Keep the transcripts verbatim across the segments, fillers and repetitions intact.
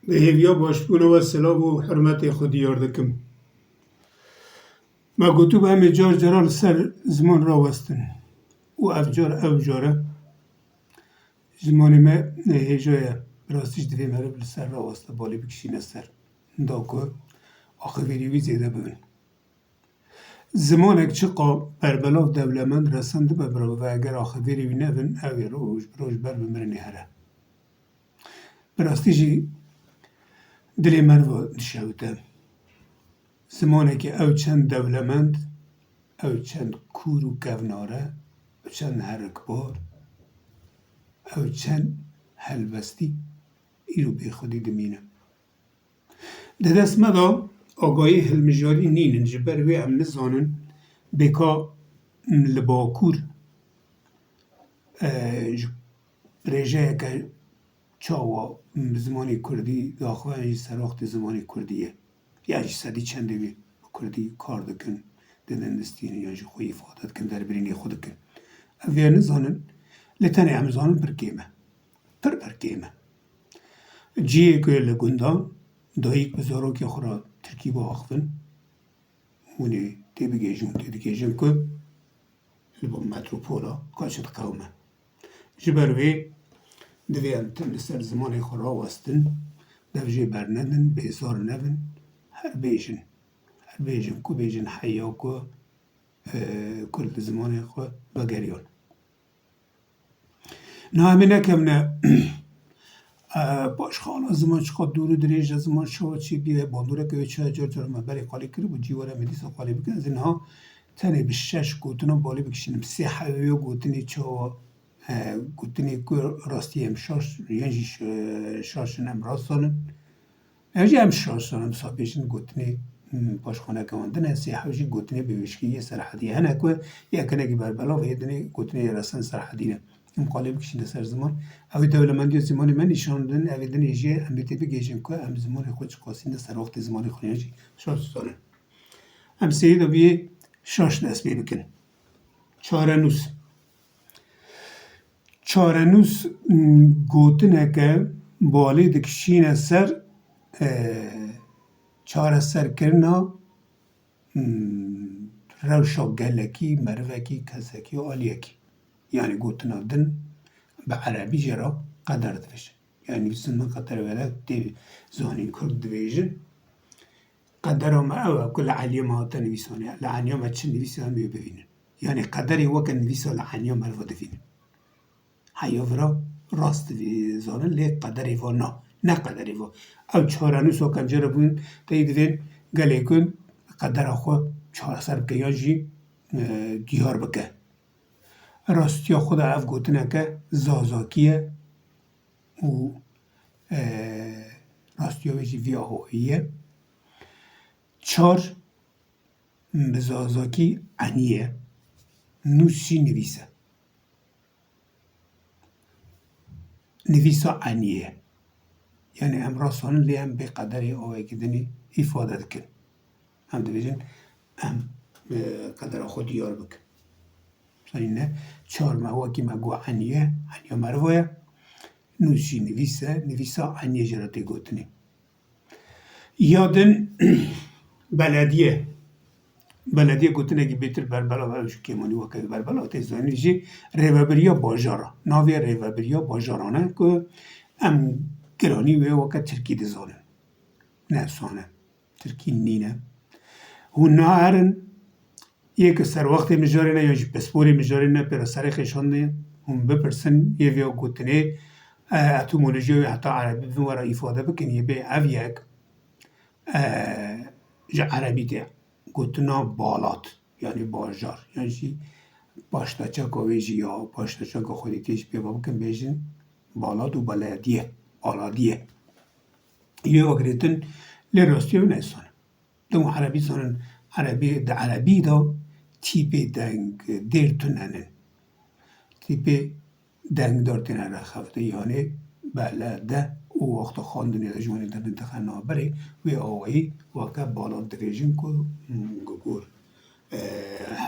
Bi hêviya başbûna we silav û hurmetê xwe diyar dikim. Me gotibû em ê car cara li ser ziman rawestin û ev car ew car e. Zimanê me hêja ye. Bi rastî jî divê meriv li ser raweste, balê bikişîne ser. Nda ku axivîrî wî zêde bibin. Zimonek çiqa berbelav dewlemend resendibe mirov ve eger axivîrî wî nebin, ew ê roj bi roj ber bi mirinê here. Bi rastî jî dilê meriva dişewite. Zimanekî ew çend dewlemend, ew çend kûr û kevnar e, ew çend herikbar, ew çend helbestî îro bêxwedî dimîne. Di dest me de agahî hilmijarî nînin, ji ber wê em nizanin bêka li Bakur, e, ji rêjeyeke çawa bi zimanê kurdî daxuyan jî serwextê zimanê kurdî ye. Ya jî sedî çendê wê bi kurdî kar dikin, didin distînin, yan jî xwe îfade dikin, derbirînê xwe dikin. Ev vê nizanin, lê tenê em zanin pir kêm e. Pir pir kêm e. Cihê ku li gundan dayik bi zarokê xwe re tirkî biaxivin, hûn ê têbigihîjin, têdigihîjin ku li bo metropola kaçi diqewime. Ji ber wê divê em tim li ser zimanê xwe rawestin, dev jê bernedin, bêzar nebin, her bêjin. Her bêjin ku bêjin heya ku, e, kurd li zimanê xwe vegeriyan. Na em ê nekevine, e, paşxana ziman çiqas dûr û dirêj e, ziman çawa çêbûye, bandoreke wê çi ye, car car me berê qalê kiribû, cî were em ê dîsa qalê bikin. Ez ê niha tenê bi şeş gotinan balê bikişînim. Sê hewê gotinê çawa, e, gotinê ku rastî em şaş, yan jî ş-, şaş in em rast zanin. Ev jî em şaş zanin, wisa bêjin gotinê, hmm, paşxaneke wan din e, sê hew jî gotinê bi wişkî yê serhedî ye. Hene ku yekinekî berbelav hê dinê gotinê yê resen serhedî ne. Em qalê bikişîne ser ziman. Ew ê dewlemendiya zimanê me nîşan din, ev ê dinê jî em ê tê bigihîjin ku em zimanê xwe çiqasî ne serwextê zimanê xwe yan jî şaş zanin. Em sêyê de biyê şaş dest pê bikin. Çarenûs. Çarenûs, m, gotineke balê dikişîne ser, e, çareserkirina, m, rewşa gelekî, merivekî, kesekî, aliyekî. Yanî gotina din bi erebî jê re qeder dibêjin. Yanî nivîsandin qedere were tê zanîn, kurd dibêjin. Qedera me ew e ku li eliyê me hate nivîsane. Li eniya me çi nivîsî em ê bibînin. Yanî qederê weke nivîsa li eniya meriva divînin. Heya vira rast divî-, zanin lê qederê va na. Ne qederê va. Ew çarenûsa ku em jê re bûn, teyî divên gelê ku qedera xwe çareser bike yan jî, e, diyar bike. Rastiya xwe de ev gotineke zazakî ye û, e, rastiya wê jî vî awayî ye. Çar bi zazakî enî ye. Nûs jî nivîs e. Nivîsa enî ye. Yanî em rast zanin lê em bê qederê awayekî dinê îfade dikin. Em dibêjin, em, e, qedera xwe diyar bikin. Zanîne, çar me wekî me got enî ye, eniya meriva ye. Nûs jî nivîs e, nivîsa eniyê jê re tê gotinê. Ya din belediye. Belediye gotinekî bêtir berbelav, ew ji kêmanî weke berbelav tê zanîn jî rêvebiriya bajara. Navê rêvebiriya bajaran e ku em giranî wê weke tirkî dizanin. Ne sane. Tirkî nîne. Hûn naherin, yê ku serwextê mijarê ne yan jî pisporê mijarê ne pê re serê xêşandê, hûn bipirsin, yê vê gotinê, e, etimolojiya wê heta erebî bin were îfade bikin, yê bê ev yek, e, ji erebî tê gotina balat, yanî bajar, yan jî paştaçaka wê jî ya paştaçaka xwedîtiyê jî pê ve bikin, bêjin balat û belediye, baladiye. Yê ve girêtin, lê rastiya wê ne sane. Dema erebî zanin, erebî, di erebî de tîpê deng dêr tune ne. Tîpê dengdar têne rexevtin, yanê belede û wexta xwendinê de ji wanê derdin dixe navberê, wê awayî weke balat dibêjin ku, hmm, gugor, e,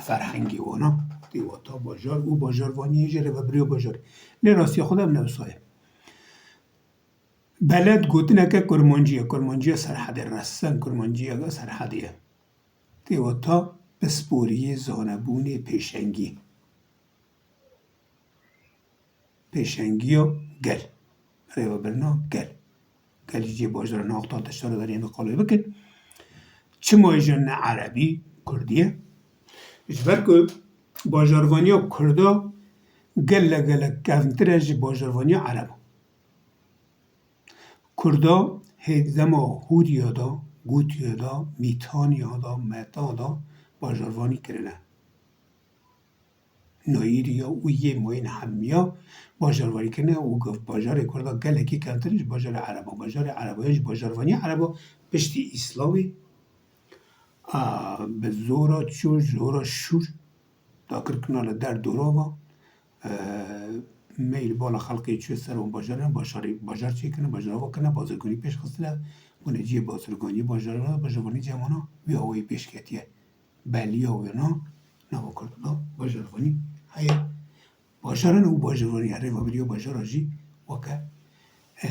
ferhengê wana tê wata bajar û bajarvaniyê jî rêvebiriya bajarê. Lê rastiya xwe de ev ne wisa ye. Beled gotineke kurmancî ye, kurmanciya Serhedê, resen kurmanciya Serhedê ye. Tê weta pisporiyê, zanebûnê, pêşengî. Pêşengiya gel. Rêvebirina gel. Gel jî cihê bajaran, ne wexta te şaredariyê me qalê bikin. Çima jî ne erebî, kurdî ye? Ji ber ku bajarvaniya kurda gelek gelek kevntir e ji bajarvaniya ereba. Kurda hê dema Hûriya de, Gûtiya de, Mîtaniya de, Meta de bajarvanî kirine. Nayîriya û yê mayîn hemiya bajarvanî kirine û gov bajarê kurda gelekî kevntir e ji bajarê ereba. Bajarê ereba ya ji bajarvanî ereba piştî Îslamê, a, bi zora çû, zora şûr, dakirkirina li der dorava, e, meyl bala xelkê çûye ser wan bajaran, bajarê, bajar çêkirine, bajarava kirine, bazirganî pêş xistine, bûne cihê bazirganiyê, bajarana, bajarvanî cemana, wî awayî pêş ketiye. Beliya wêna nava kurda bajarvanî heye. Bajaran û bajarvanî, rêvebiriya bajara jî weke, e,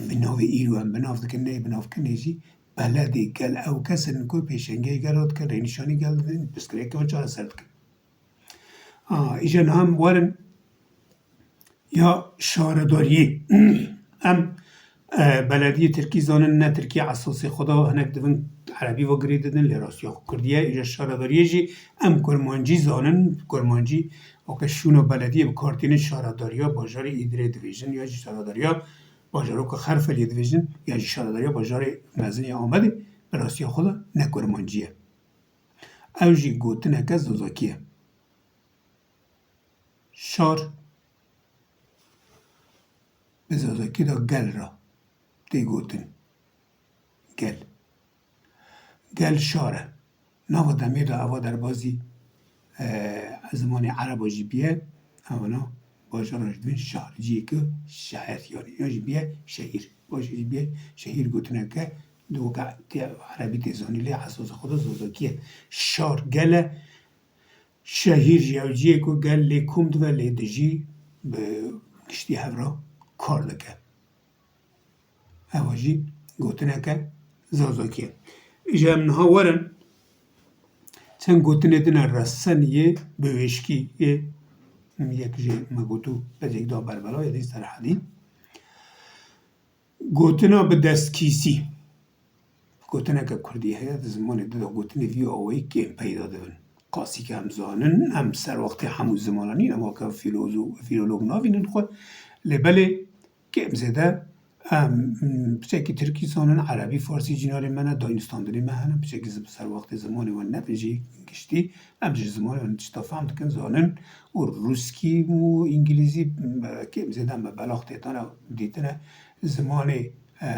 bi navê îro em bi nav dikin, neyê bi nav kirin, ê jî beledê gel ew kes in ku pêşengiyê gel re dikin, rênîşanî gel didin, pirsgirêkê wan çareser dikin. A, îja niha em werin ya şaredariyê. Em, e, belediyê tirkî zanin, ne tirkî esasê xwe de, hinek dibin erebî ve girê didin, lê rastiya xwe kurdî ye. Îja şaredariyê jî em kurmancî zanin, kurmancî weke şûna belediyê bi kar tînin, şaredariya bajarê Îdirê dibêjin, ya jî şaredariya bajaroka Xerfeliyê dibêjin, ya jî şaredariya bajarê mezin ya Amedê, bi rastiya xwe de ne kurmancî ye. Ew jî gotineke zazakî ye. Şar bi zazakî de gel re tê gotin. Gel. Gel şar e. Nava demê de eva derbazî, e, zimanê ereba jî biye, evana bajara jî dibin şar. Cihê ku şehir, yanî, yan jî biye şehîr. Baş jî biye şehîr gotineke di weke tê erebî tê zanî, lê esasê xwe de zazakî ye. Şar gel e, şehîr jî ew cihê ku gel lê kom dibe, lê dijî bi giştî hev re kar dike. Eva jî gotineke zazakî ye. Îja em niha werin çend gotinê din e resen yê bi wêşkî yê, yek jê me gotû pecek da berbela yê dî Serhedî. Gotina bi destkîsî. Gotineke kurdî heye, di zimanê din de gotinê vî awayî kêm peyda dibin. Qasî ke em zanin, em ser wextê hemû zimanan nîn, em weke fîlozo-, fîlolog navînin xwe. Lê belê kêm zêde em, m, piçekî tirkî zanin, erebî, farsî cînarê me ne, dayînistandinê me hene, piçekî zim-, ser wextê zimanê wan nebin jî giştî. Em ji zimanê wan tişta fehm dikin, zanin û rûskî û îngilîzî, m, kêm zêde me belax têtane dîtine. Zimanê, e,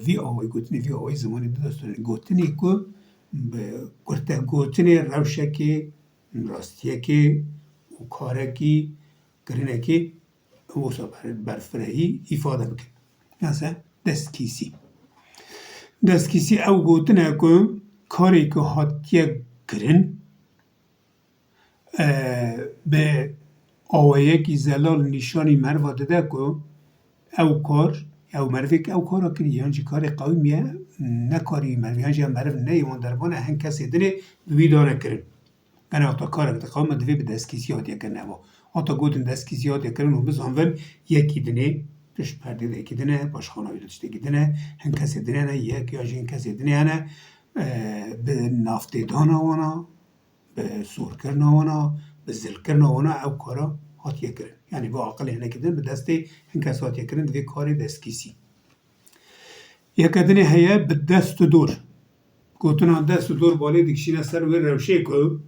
vî awayî, gotinê vî awayî zimanê didestûrê. Gotinê ku bi kurtegotinê rewşekê, rastiyekê û karekî, kirinekê wisa ber-, berfirehî îfade bikin. Mesela destkîsî. Destkîsî ew gotin e ku karê ku hatiye kirin, e, bi awayekî zelal nîşanî meriva dide ku ew kar, ew merivê ku ew kara kiriye, yan jî karê qewimiye, ne karî meriv, yan jî ev meriv neyê wan derbane, hin kesê dinê bi wî dane kirin. Gana wexta karek diqewime divê bi destkîsî hatiye kirin eva. Hata gotin destkîsî hatiye kirin û bizanvin yekî dinê pişt perdê de yekî dine, paşxana wî de tiştekî dine, hin kesê dinê hene, yek ya jî hin kesê dinê hene, e, bi navtêdana wana, bi sorkirina wana, bi zilkirina wana ew kara hatiye kirin. Yanî bi aqilê hinekî din bi destê hin kes hatiye kirin, divê karê destkîsî. Yeke dinê heye bi dest û dor. Gotina dest û dor balê dikişîne ser wê rewşê ku,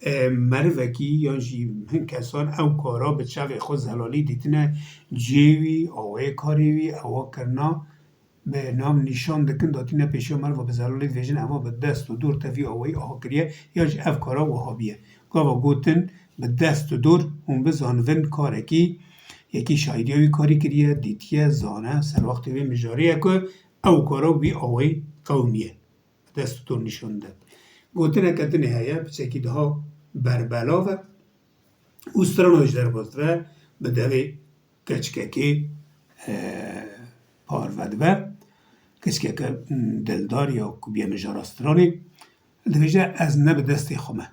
e, merivekî yan jî hin kesan ew kara bi çavê xwe zelalî dîtine, cihê wî, awayê karê wî, ewa kirina bi nav nîşan dikin, datîne pêşiya meriva bi zelalî dibêjin, eva bi dest û dor te vî awayî aha kiriye, yan jî ev kara wiha biye. Gava gotin bi dest û dor hûn bizanivin karekî yekî şahîdiya wî karî kiriye, dîtiye, zane, ser wextê wê mijarê ye ku ew kara wî awayî qewimiye. Bi dest û dor nîşan de. Gotineke dinê heye, piçekî daha berbelav e û strana jî derbas dibe bi devê keçikekê, e, parve dibe. Kesekeke, m, dildar ya ku bîye mijara stranê, dibêje, ez ne bi destê xwe me.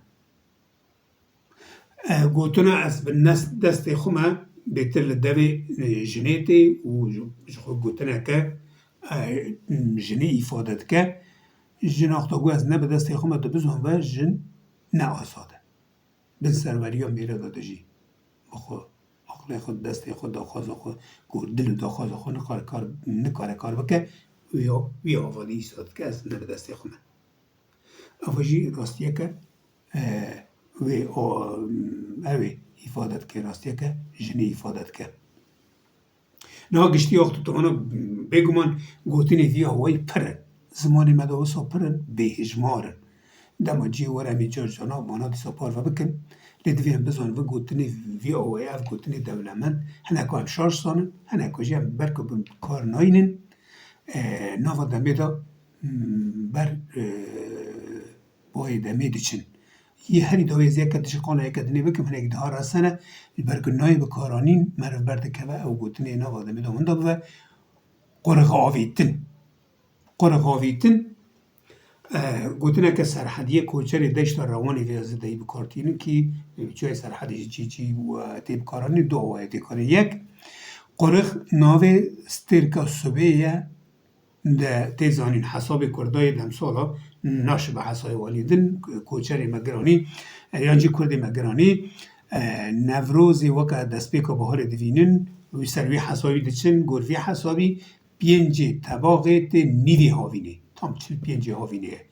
E, gotina ez bi nes-, destê xwe me bêtir li devê, e, jinê tê û ji, ji xwe gotineke, e, jinê îfade dike. Jin axta got, ez ne bi destê xwe me, tu bizan ve jin ne azad e. Bin serweriya mêre de dijî. Bi xwe, aqlê xwe, destê xwe, daxwaza xwe, ku dil û daxwaza xwe nikare kar, nikare kar bike, wî, wî ava dî îspat dike, ez ne bi destê xwe me. Ev jî rastiyeke, e, wê, o, ew ê îfade dike, rastiyeke jinê îfade dike. Niha giştî wextê tu ana bêguman gotinê vî awayî pir in. Zimanê me de wisa pir in, bêhijmar in. Dema cihê were em ê car cana mana dîsa parve bikin. Lê divê em bizanin vê gotinê vî awayî, ev gotinê dewlemend, hineka em şaş zanin, hineka jî em ber ku bi kar nayînin, e, nava demê de, m, ber, e, boyê demê diçin. Yê herî dawê ez yeke dijî qala yeke dinê bikim, hinek daha resene, ji ber ku nayê bikaranîn, meriv berdikeve ew gotinê nava demê de winda bibe, qurixavîtin. Qurixavîtin, e, gotineke serhediyê koçerê deşta Rewanê vê zideyî bi kar tînin kî, e, çiyayê serhedê ji cî cî û, e, tê bikaranîn du awayê tê karê. Yek, qurix navê stêrka sibê ye, de tê zanîn, hesabê Kurdayê demsala naşibe hesayê walî din, koçerê me giranî, e, yan jî Kurdê me giranî, e, Newrozê weke destpêka baharê divînin, wî ser wî hesabî diçin, gor vî hesabî pêncê tebaxê tê nîvê havînê, tam çil pêncê havînê ye.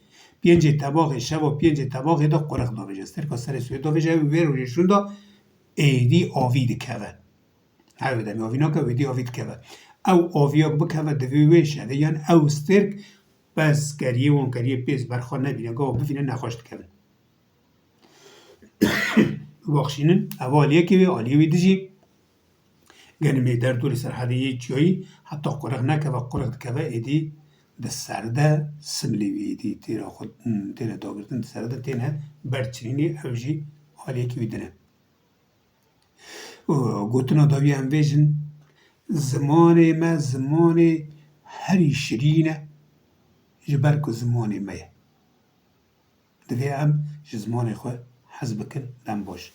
Pêncê tebaxê, şeva pêncê tebaxê de qurix davêje, stêrka serê sibê davêje, ew wê rojê şûnda êdî avî dikeve. Her wê demê avî nake, wê dî avî dikeve. Ew aviya ku bikeve divê wê şevê yan ew stêrk, bes keriyê wan keriyê pêz berxwe nebîne, gava bivîne nexweş dikevin. Bibexşînin, ev aliyekê wê, aliyê wê dijî. Genimê derdorê serhedê yê çiyayî, heta qurix nekeve, qurix dikeve, êdî di ser de simlê wê êdî têra xwe, têne dagirtin, di ser de têne berçirînê, ew jî aliyekî wî din e. Û gotina dawî em vêjin, zimanê me zimanê herî şirîn e, ji ber ku zimanê me ye. Divê em ji zimanê xwe hez bikin, dem baş.